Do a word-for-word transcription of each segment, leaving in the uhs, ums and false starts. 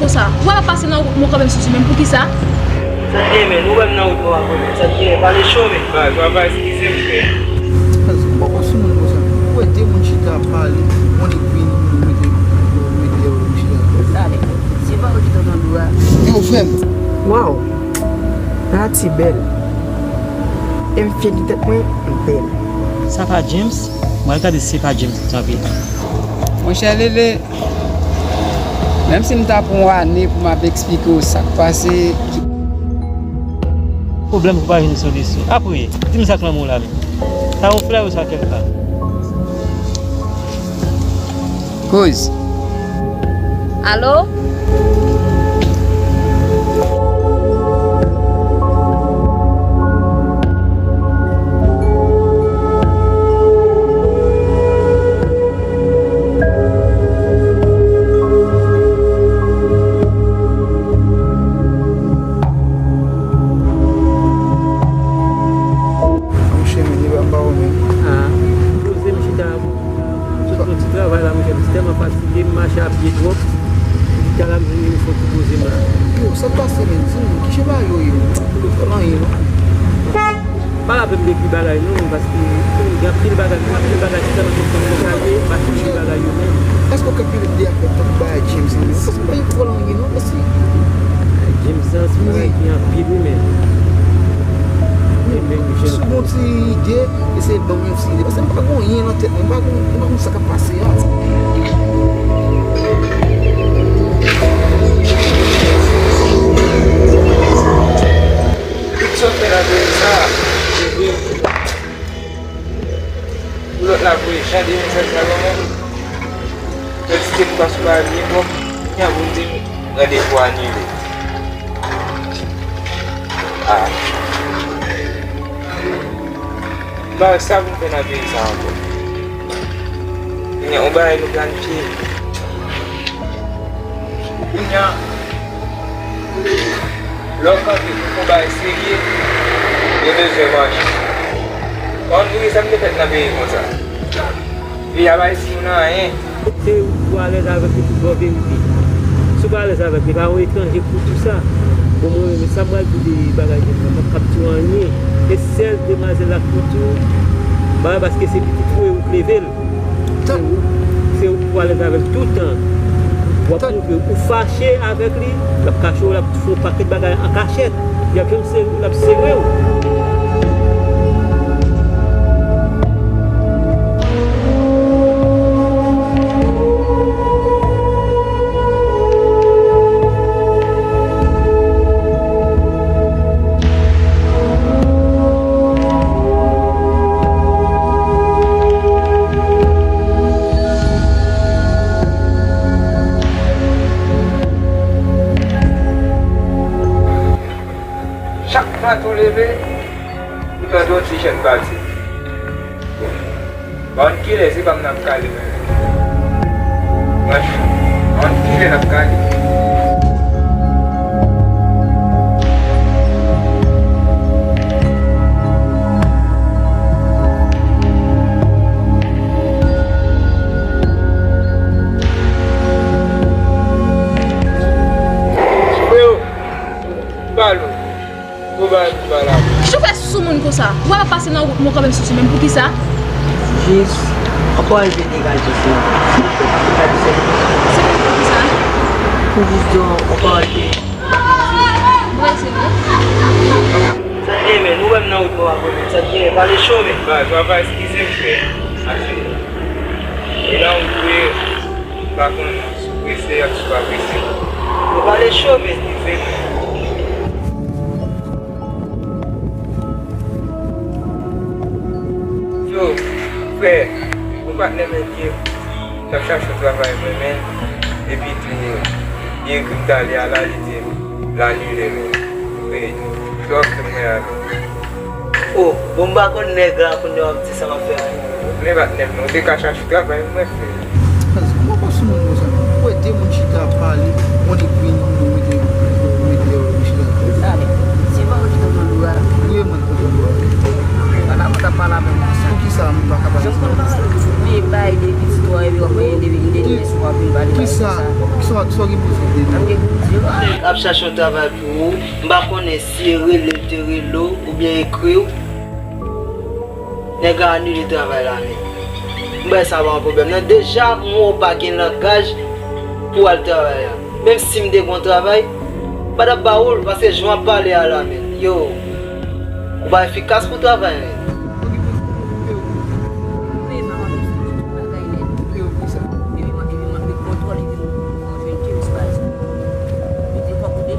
Konsa, ou pa pase nan wout mwen kanmenm sou sou menm poukisa? Sa te men, ou wè m nan wout mwen pa konnen. Sa te men, pale cho men. Baz, w ap eskize m, frè. Baz, ou poko sou moun konsa. Ou wè de moun chita ap pale, moun epi nou mete, mete yo chita. Sa men, se pa ou ki t antann ou a. Yo, frè m. Waw. Nati bèl. E m fyè de tèt mwen, m bèl. Sa pa James? Mwen al gade si se pa James ki kanpe. Monchè Lele, menm si m ta pran yon ane pou m ap eksplike w sa k pase. Pwoblèm ki pa vin solisyon. Apre, di m sa k nan men w la menm. Sa yon flè ou sa kèlka? Kouz. Alo? Monchè, men li pa ba ou menm. Ah, poze m chita. M sot nan ti travay la, monchè, m tèlman fatige, m mache a pye twòp. Epi talè m jwenn yon fon pou poze m la. Yo, sa k pase, men? Di m, ki jan bagay yo ye, menm? M pa konprann anyen, non. Pa lapèn dekri bagay, non, paske gen anpil bagay, gen anpil bagay ki tèlman konprann nan kay yo, m pa fini bagay yo menm. Èske w ka pale de afè tout bagay James lan, menm? Paske m pa konprann anyen, non, mesye. James lan, se yon bagay ki anpil, wi, men. Wi. Men, men, si w gen yon ti ide, eseye ban m yon ti ide. Paske m pa gen anyen nan tèt mwen, m pa gen, m pa konn sa k ap pase a. Tout sa w fè nan peyi sa a, se vre. Pou lòt la voye jan de mesaj sa ban mwen. Kantite m pa sou pa byen pwòp, kounya pou m di m randevou anile. Ah. M pa wè sa pou m fè nan peyi sa ankò. Kounya, yon bagay nou planifye. Kounya, lè w kanpe pou fè yon bagay serye, yo bezwen manje. Ou konn poukisa m te fèt nan peyi konsa? Peyi a pa isi moun anyen. Se ou pou alèz avèk li tout bon verite. Si w pa alèz avèk li, pa yon etranje k pou di w sa. Bon, mwen menm, sa m pral di w de bagay James lan, m p ap di w anyen. E sèl demwazèl la k pou di w bagay, paske se pitit ou e ou k leve l. Se ou, se ou ki pou alèz avè l toutan. W ap montre ou fache avèk li, l ap kache w, l ap fè yon pakèt bagay an kachèt. L ap janm sere w, l ap sere w. Chak maten w leve, ou tande yon ti jèn pati. Bon, kilè se pa m n ap kale menm? Franchman, kilè n ap kale? Freo, pale w. Ou ba, ou ba la. Kisa w fè sou moun konsa? Ou pa pase nan wout mwen kanmenm sou sou menm poukisa? Jis, ankò rive degaje se. Se poukisa? Pou jis di w, ankò rive. Vre se vre. Sa te men, ou wè m nan wout mwen pa konnen. Sa te men, pale cho men. Baz, w ap eskize m, frè. E nan wout ou ye, m pa konnen si w prese ak si w pa prese. Ou pale cho men. Eskize m. Yo, frè, yon patnè m te di m, l ap chache yon travay mwen, men, epi tou, li ekri m talè a la, li di m, l anile, men, frè, sa w ap fè mwen ale. Oh, bon, m pa konn nèg la, kounye a w ap di sa m ap fè. Men patnè m, non, w te ka chache travay mwen, frè. Baz, kòman w sou moun konsa? Ou wè de moun chita ap pale, moun epi nou mete, mete yo chita. Sa men, se pa ou ki t antann ou a. Wi, mwen t antann ou a. Pandan mwen t ap pale avè w konsa. Poukisa m pa ka pale? Jòs konn pale. Men bay de pitit ou a, epi w ap mande de, de, de, sou w ap vin pale. Kisa, kisa w ap Sa w gen pou di de nou? Nèg ap chache yon travay pou ou, m pa konnen si e rele l te rele w oubyen ekri w. Nèg la anile travay la, men. M wè sa pa yon pwoblèm. Non, deja, m wè w pa gen langaj pou w al travay la. Menm si m te gen yon travay, m pa t ap ba ou l, paske jan w ap pale a la, men. Yo, ou pa efikas pou travay, men.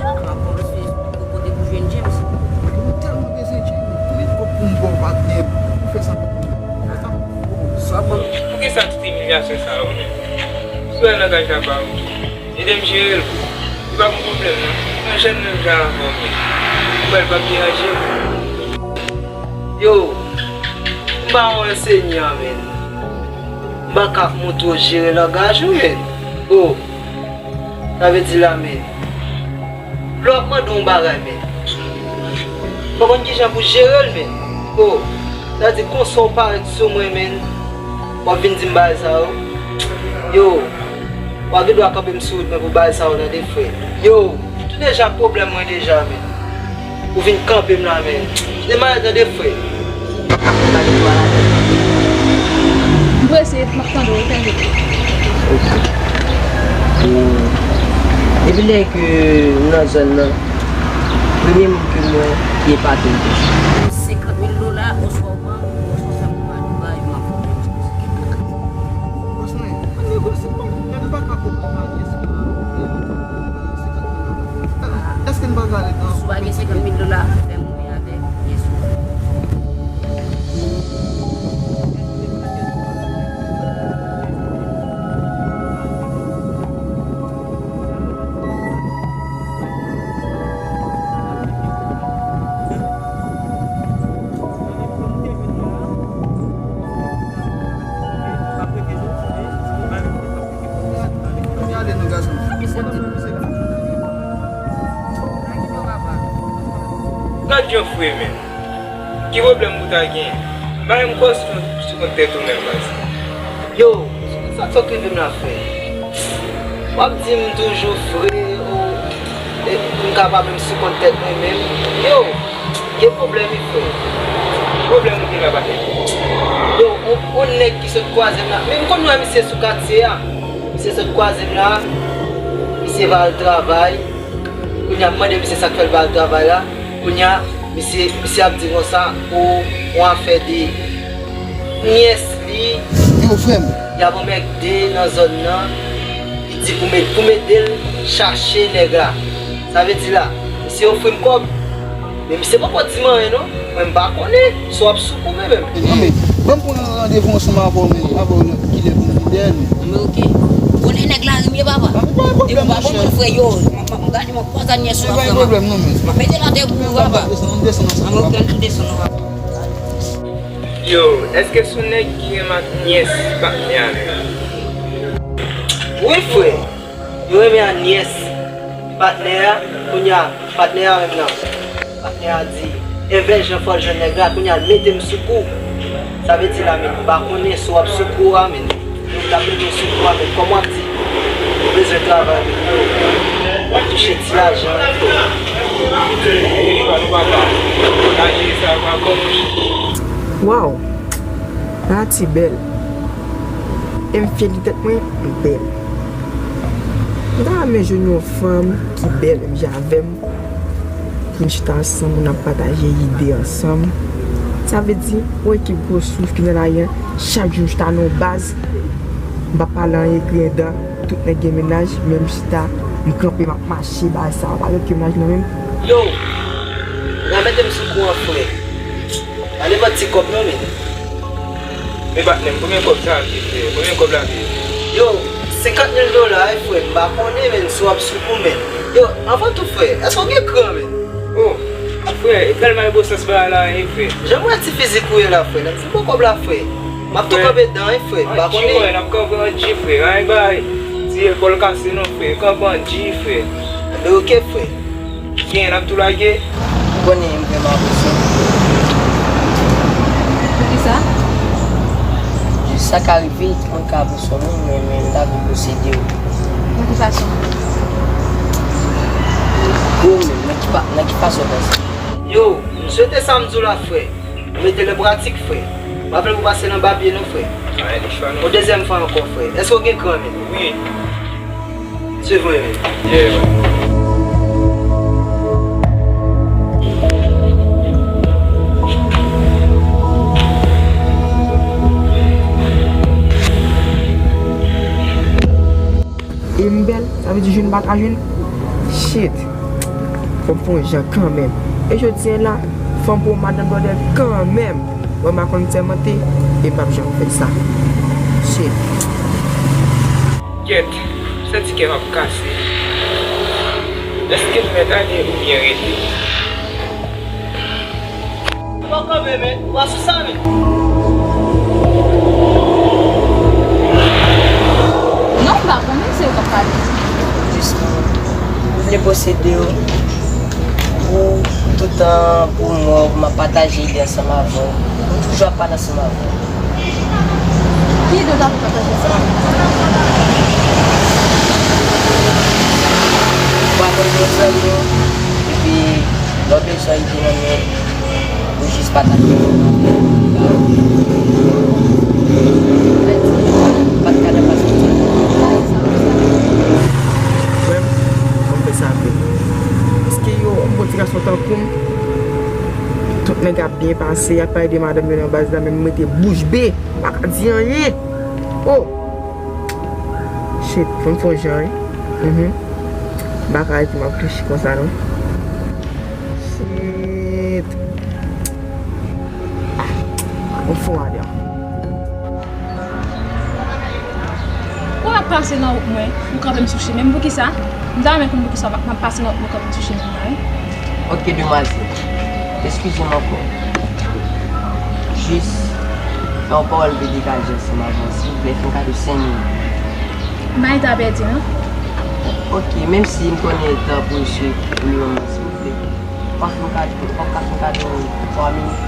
Ou tèlman bezwen James. Mwen tèlman bezwen James. Konbyen kòb pou m ba w, patnè? Pou fè sa pou mwen. Sa bon. Poukisa tout imilyasyon sa yo menm? Si w wè langaj la pa ou, ede m jere l pou ou. Li pa gon pwoblèm non. Yon jèn menm jan avè w menm. Ou wè l p ap deranje m. Yo, m pa yon ensenyè, men. M pa ka montre w jere langaj ou, men. Oh. Sa vle di la, men. Lè w ap mande yon bagay, men. Fò w konn kijan pou jere l, men. Oh, sa vle di konsa w parèt sou mwen, men. W ap vin di m bagay sa yo. Yo, w ap gen dwa kanpe m sou wout mwen pou bagay sa yo, tande, frè. Yo, m tounen deja ak pwoblèm mwen deja, men. Ou vin kanpe m la, men. Demalè tande, frè. M prese, m ap tande w, tande. Ok. Depi lè ke m nan zòn nan, premye moun ke m wè ki epate m te. Senkant mil dola, oswa w pran, oswa w fè m pran, m ba yo, m ap Bòs mwen, ann negosye, bon, men m pa ka konprann malgre se pa, e, senkant mil dola. Èske n pa ka ale nan... Si w pa gen senkant mil dola, fè m ri avèk Yesu. Gad yon frè menm. Ki pwoblèm ou ta gen? M pa menm kwè sou, sou kont tèt ou menm baz. Yo, sa k fè w rive m la frè? W ap di m toujou frè, ou, e, m ka pa menm sou kont tèt mwen menm. Yo, gen pwoblèm wi frè. Pwoblèm ou gen la pa gen. Yo, on, on nèg ki sot kwaze m la. Men m konn wè misye sou katye a. Misye sot kwaze m la. Misye va al travay. Kounye a m mande misye sa k fè l pa al travay la. Kounye a, misye, misye ap di konsa, o, yon afè de nyès li. Yo, frè m. Y ap anmède nan zòn nan. Li di pou m, pou m ede l chache nèg la. Sa vle di la, misye ofri m kòb. Men misye poko di m anyen non. Mwen m pa konnen. Si w ap sou kou menm. Non, men, ban m pran randevou ansanm avè w, men, avè w, kilè pou m vin dèyè l, men. Men oke. Konnen nèg la rim ye, papa. Depi w pa konprann frè yo, m, m, m gade, m ap pase nyès ou ansanm. Pa gen pwoblèm, non, men. M ap mete l atè pou ou, papa. Ann desann ansanm, ann desann ansanm, papa. Yo, èske se yon nèg ki renmen ak nyès patnè a menm? Wi, frè. Yo renmen ak nyès patnè a, kounye a, patnè a menm nan. Patnè a di, envè jan fò l jwenn nèg la, kounye a l mete m sou kou. Sa vle di la, men m pa konnen si w ap sou kou a, men. Yo t ap mete w sou kou a, men kòman w ap di ou bezwen travay, men yo, w ap touche ti lajan an. Waw! Pati bèl. E m fye di tèt mwen, m bèl. M ta renmen jwenn yon fanm ki bèl menm jan avè m. Pou n chita ansanm, pou n ap pataje ide ansanm. Sa vle di, yon ekip gwo souf ki nan lari a, chak jou m chita nan yon baz, m pa pale anyen, griyen dan, tout nèg gen mennaj, men m chita, m kanpe, m ap mache, bagay sa, pa gen okenn mennaj nan men m. Yo, nan mete m sou kou an frè. Pa nenpòt ti kòb non, men. Men patnè m, konbyen kòb sa ap ye, frè? Konbyen kòb la ap ye? Yo, senkant mil dola, wi, frè. M pa konnen, men, si w ap sou kou, men. Yo, anvan tou, frè, èske w gen kran, men? Oh, frè, e tèlman e bon sans bagay la ye, frè. Jan m wè ti fizik ou ye la, frè, lè m fin pran kòb la, frè, m ap tou kanpe dan, wi, frè, m pa konnen. An G, frè, n ap kanpe an G, frè. Ay, bay. Ti epòl kase non, frè. Kanpe an G, frè. Enben, oke, frè. Gen, n ap tou lage. Ou konnen m vrèman apresye w. Poukisa? Sa ka rive, tout moun ka apresye w, men, men m ta vle posede w. Nan ki fason? Ou menm, nan ki pa, nan ki fason w panse? Yo, m swete sa m di w la, frè. Mete l an pratik, frè. M pa vle pou pase nan babye non, frè. Yon dezyèm fwa ankò, frè. Èske w gen kran menm? Wi. Se vre menm. Yeah. E m bèl, sa vle di jwenn m pa ka jwenn? Shit. Fò m fè yon jan kanmenm. E jodi a la, fò m pran madanm blòdè kanmenm. Mwen m pa konn sèmante, e m p ap janm fè sa. Shit. Kèt, m santi kè m ap kase. Èske m mèt ale oubyen rete? Ou pa kanpe, men. Ou pa sou sa, men. Non, m pa konnen se ou k ap pale. Jis, m vle posede w pou toutan, pou mwen, pou m ap pataje ide ansanm avè w. M toujou ap pale ansanm avè w. Ki ide w ta vle pataje ansanm avè m? Ou pa konn yon zanmi w, epi lè w bezwen ide nan men l, ou jis pataje l. Pa t ka nan pase sa. Frè m, ban m fè sa vre. Paske yo, yon bon ti gason tankou m, tout nèg ap byen pase, y ap pale de madanm yo nan baz la, men m rete bouch be, m pa ka di anyen. Oh! Shit, fò m fè yon jan, wi. Mhm. M pa ka rete m ap flechi konsa, non. Shit. Ah, m fou, Adam. Ou ap pase nan wout mwen, ou kanpe m sou chimen m, poukisa? M ta renmen konn poukisa w ap pase nan wout mwen, kanpe m sou chimen m nan, wi. Ok, demwazèl. Eskize m ankò. Jis fè yon pawòl de degaje ansanm avè w, silvouplè, fè m kado senk minit. M pa gen tan pèdi, non. Ok, menm si m konnen tan presye pou nou menm, silvouplè. W ap fè m kado, w ap ka fè m kado twa minit.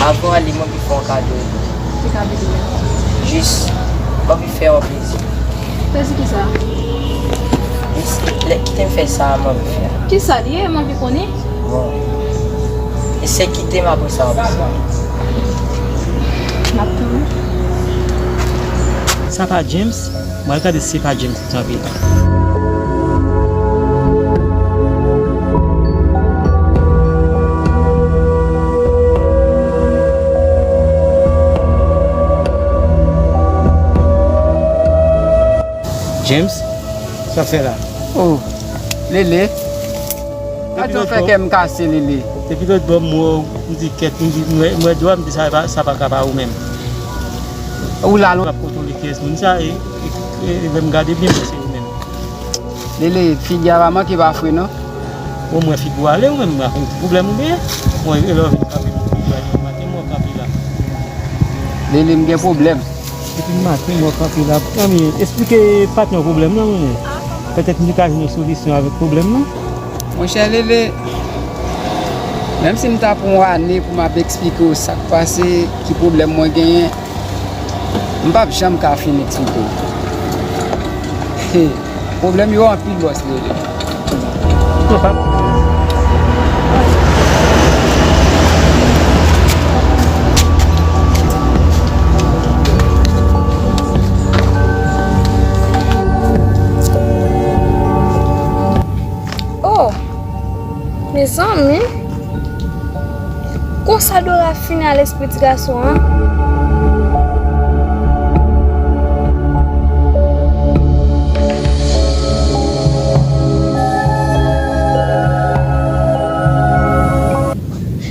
Avan w ale, mwen vle fè w yon kado. Ki kado w vle? Jis, mwen vle fè w yon plezi. Plezi kisa? Jis, lè, kite m fè sa, mwen vle fè a. Kisa l ye, mwen vle konnen? Bon. Eseye kite m, apre sa w ap di. M ap tann ou. Sa pa James? Mwen al gade si se pa James ki kanpe la. James, sa w ap fè la? Oh, Lele. Gade jan w fè kè m kase, Lele. Depi lòt bò m wè w, m di kèt, m di, m wè, m wè dwa, m di sa pa, sa pa ka pa ou menm. Ou la lwen. W ap kontwole kiyès moun sa, e, e, e, lè m gade byen, se ou menm. Lele, figi a pa manke pa fre, non. Bon, m wè figi w ale, ou menm, m pa konn ki pwoblèm ou genyen. Bon, e lè w vin kanpe m, maten m wè w kanpe la. Lele, m gen pwoblèm. Depi maten, mwen kanpe la. Zanmi, esplike patnè w pwoblèm nan, mwen. Petèt nou ka jwenn yon solisyon avèk pwoblèm nan. Monchè Lele, menm si m ta pran yon ane pou m ap eksplike w sa k pase, ki pwoblèm mwen genyen, m p ap janm ka fin eksplike w. Pwoblèm yo anpil, bòs Lele. Non, pap. Oh, mezanmi. Konsa Dora fini a lespri ti gason an.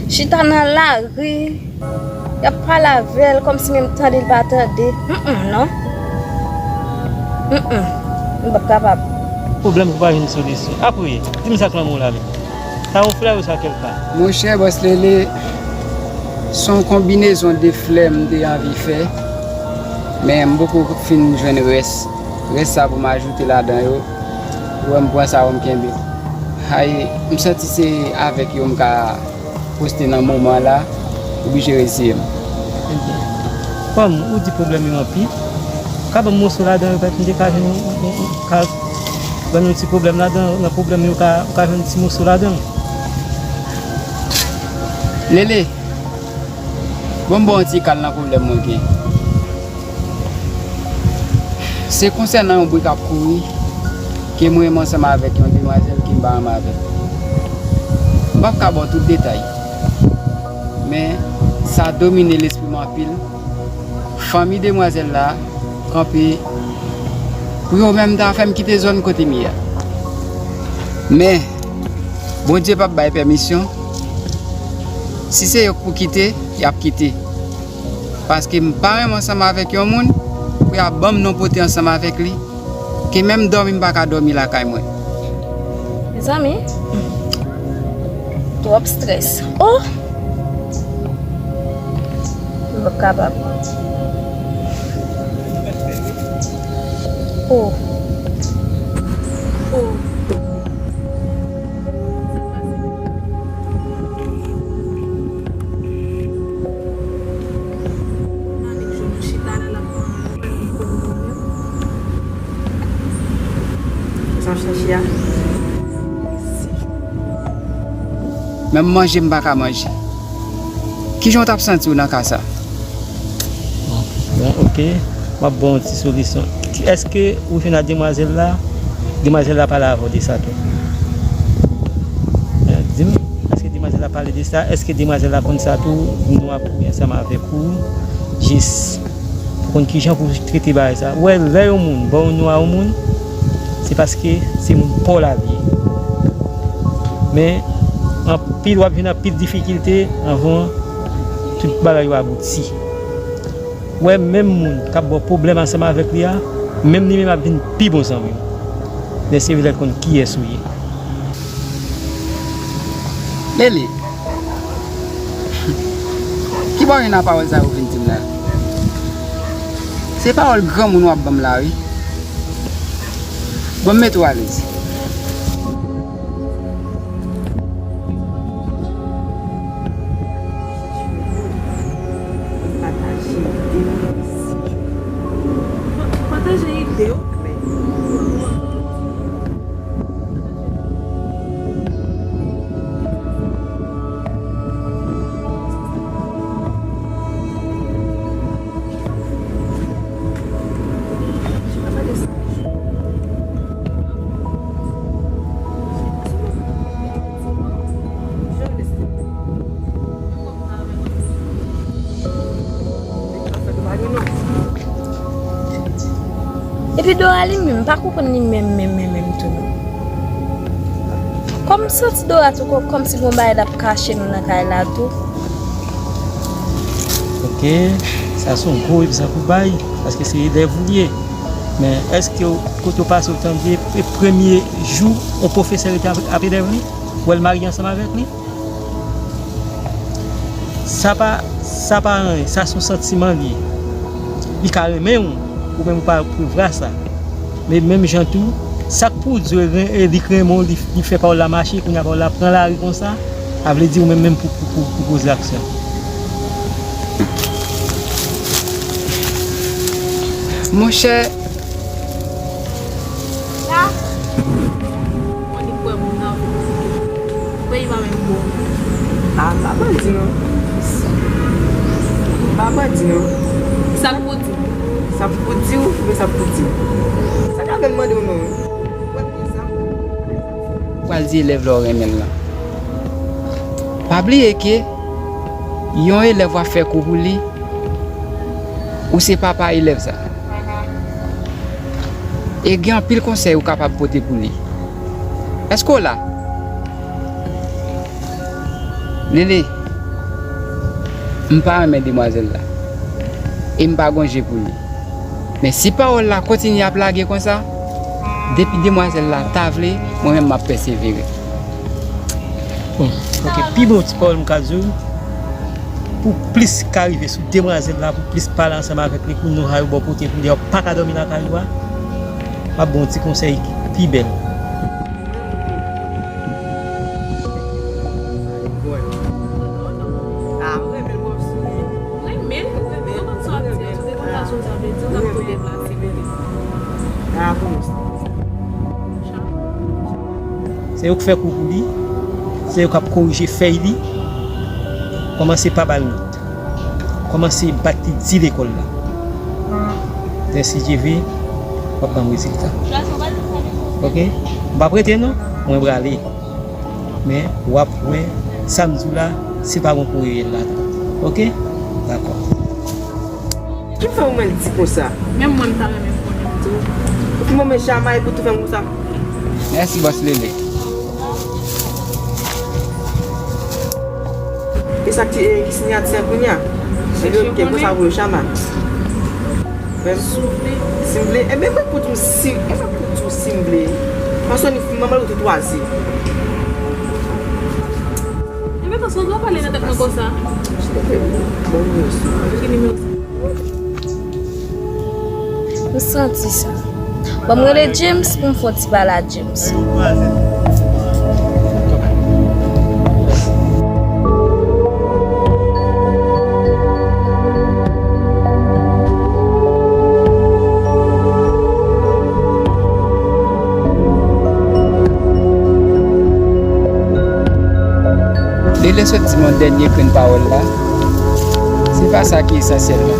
Chita nan lari, y ap pale avè l kòmsi menm tande l pa tande. Mm, mm, non. Mm, mm. M p ap kapab. Pwoblèm pou pa jwenn solisyon. Apre, di m sa k lanmou la menm. Sa yon flè wi sa kèlka. Monchè, bòs Lele, se yon konbinezon de flè m te anvi fè, men m poko fin jwenn rès. Rès sa pou m ajoute ladan yo. Ou wè m pran sa yo m kenbe. Ay, m santi se avèk yo m ka poste nan moman la, oblije resi m. Ebyen, kòm ou di pwoblèm yo anpil, ou ka ban m moso ladan yo, pètèt m te ka jwenn yon, yon, yon, ka ban nou ti pwoblèm ladan, nan pwoblèm yo, ou ka, ou ka jwenn ti moso ladan. Lele, bon, m ba w yon ti kal nan pwoblèm mwen gen. Se konsènan yon bri k ap kouri ke mwen menm ansanm avèk yon demwazèl ke m pa renmen avè l. M p ap ka ba w tout detay, men sa domine lespri m anpil. Fanmi demwazèl la kanpe pou yo menm ta fè m kite zòn kote m ye a. Men, Bondye p ap bay pèmisyon. Si se yo k pou kite, y ap kite. Paske m pa renmen ansanm avèk yon moun pou y ap ban m non pote ansanm avèk li, ke menm dòmi m pa ka dòmi lakay mwen. Mezanmi, twòp strès. Oh! M p ap kapab. Oh! Oh! Sa w chache a? Menm manje m pa ka manje. Kijan w t ap santi w nan ka sa? Bon, ok. M ap ba w yon ti solisyon. Èske ou jwenn ak demwazèl la? Demwazèl la pale avè w de sa tou? Eh, di m, èske demwazèl la pale de sa? Èske demwazèl la konn sa tou? Nou ap kouri ansanm avèk ou. Jis pou konn kijan pou trete bagay sa. Ou wè, lè yon moun ba w non a yon moun, se paske se moun pa w la l ye. Men, anpil, w ap jwenn anpil difikilte anvan tout bagay yo abouti. Ou wè, menm moun k ap ba w pwoblèm ansanm avèk li a, menm li menm ap vin pi bon zanmi w. Men se vre l konn kiyès ou ye. Lele, ki bò w jwenn a pawòl sa yo vin di m la? Se pawòl granmoun w ap ban m la, wi. Bon, m mete w alèz. Pataje ide w. Pataje ide w. Epi Dora li menm, m pa konprann li menm, menm, menm, menm tou non. Kòm m santi Dora tou kò-, kòmsi gon bagay l ap kache nou nan kay la tou. Ok, sa se yon gwo egzanp ou bay, paske se elèv ou ye. Men èske w, kote w pase w tande, e premye jou yon pwofesè rete ap, ap elèv li? W wè l marye ansanm avèk li? Sa pa, sa pa anyen, sa se yon santiman li ye. Li ka renmen w, ou menm ou pa prevwa sa. Men menm jan tou, sa k pou di w ren-, e li k renmen w, li, li fè pawòl la mache, kounye a pawòl la pran lari konsa, sa vle di ou menm menm pou, pou, pou, pou poze aksyon. Monchè, la, on di kwè moun nan. Li pa menm bon. A, m pa bandi non. M pa bandi non. Sa k pou di? Sa k pou di w, men sa k pou di w. Sa ka vle mande w non. Pral di elèv la w renmen l lan. Pa bliye ke yon elèv w ap fè kou pou li, ou se papa elèv sa. E gen anpil konsèy ou kapab pote pou li. Èske w la? Lele, m pa renmen demwazèl la. E m pa gon je pou li. Men si pawòl la kontinye ap lage konsa, depi demwazèl la ta vle, mwen menm m ap pèsevere. Bon, ok, pi bon ti pawòl m ka di w, pou plis ka rive sou demwazèl la, pou plis pale ansanm avèk li, pou nou al bò kote pou li, w pa ka dòmi lakay ou a, m ap ba w yon ti konsèy ki pi bèl. Se yo k fè kou pou li, se yo k ap korije fèy li. Kòmanse pa ba l nòt. Kòmanse bat li di lekòl la. Lè si Dye vle, w ap ban m rezilta. Ok? M p ap rete non, mwen prale. Men w ap wè sa m di w la, se pa gon kou reyèl ladan. Ok? Dakò. Ki fè w mal di konsa? Menm mwen m ta renmen konnen m di w. Ou fin mwen chama epi w tou fè m konsa. Mèsi bòs Lele. E sa ki, e, ki siyati an kounye a? Ebyen, ok, konsa pou yo chama. Men, si m vle, ebyen, mwen pou di w si, ebyen, pou di w si m vle. Paske ni manman l ou te twazi. Ebyen, paske w pale nan tèt mwen konsa. Ki nimewo sa? M santi sa. Ban m rele James pou m fè yon ti pale a James. Lele sot di m yon dènye grenn pawòl la. Se pa sa ki esansyèl la.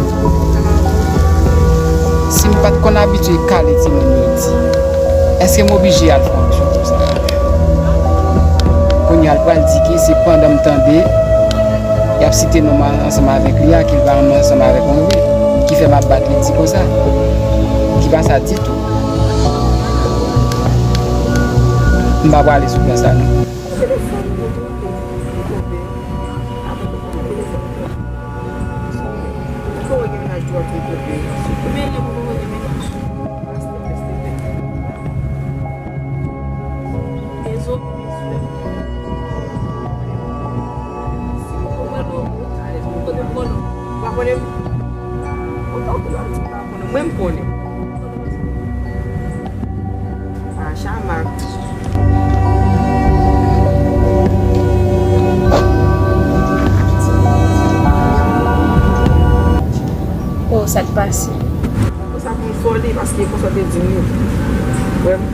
Si m pa t konn abitye kale timoun yo di, èske m oblije al fè yon aksyon konsa? Kounye a, l pral di ke se pandan m tande y ap site non m ansanm avèk li a, ke l pa renmen ansanm avèk mwen vre, ki fè m ap bat li di konsa. Ki pa sa ditou. M pa prale sou plan sa non. Mwen m konnen. Ah, Chama. Oh, sa k pase? Konsa pou m foli, paske konsa te di m li. Wè m.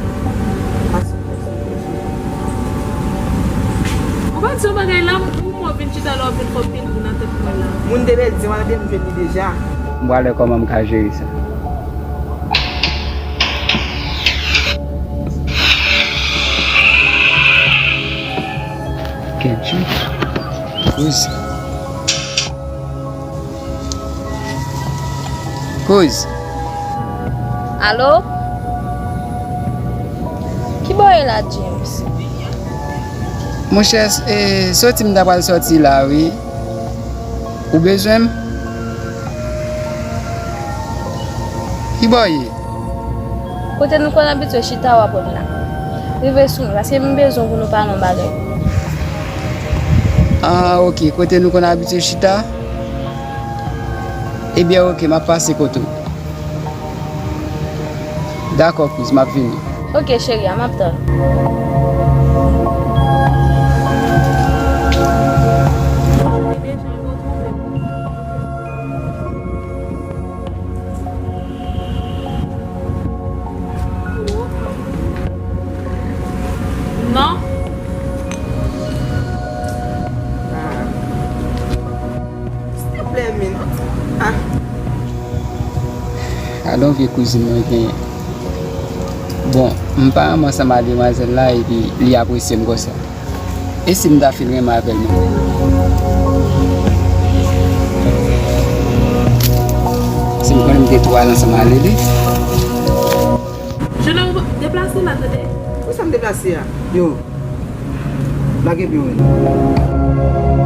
Ou pa di yon bagay la, m, ou mwen vin chita la, w ap vin fè pil bri nan tèt mwen la. Moun te pèdi, w ap vin jwenn li deja. M pral wè kòman m ka jere sa. Kenji. Kouz. Kouz. Alo? Ki bò w ye la, James? Monchè, e, soti m ta pral soti la, wi. Ou bezwen m? Ki bò w ye? Kote nou konn abitye chita, w ap wè m la. Rive sou mwen, paske m bezwen w pou nou pale yon bagay. Ah, ok. Kote nou konn abitye chita? Ebyen, ok, m ap pase kote w. Dakò, kouz, m ap vini. Ok, cheri, a m ap tann. Non. Alon vye kouzin mwen genyen. Bon, m pa renmen ansanm ak demwazèl la epi li apresye m konsa. E si m ta fin renmen avè l menm? Si m konnen m te tou al ansanm ak li. Jennonm, deplase la, tande. Pou sa m deplase a? Yo, lage pye w menm.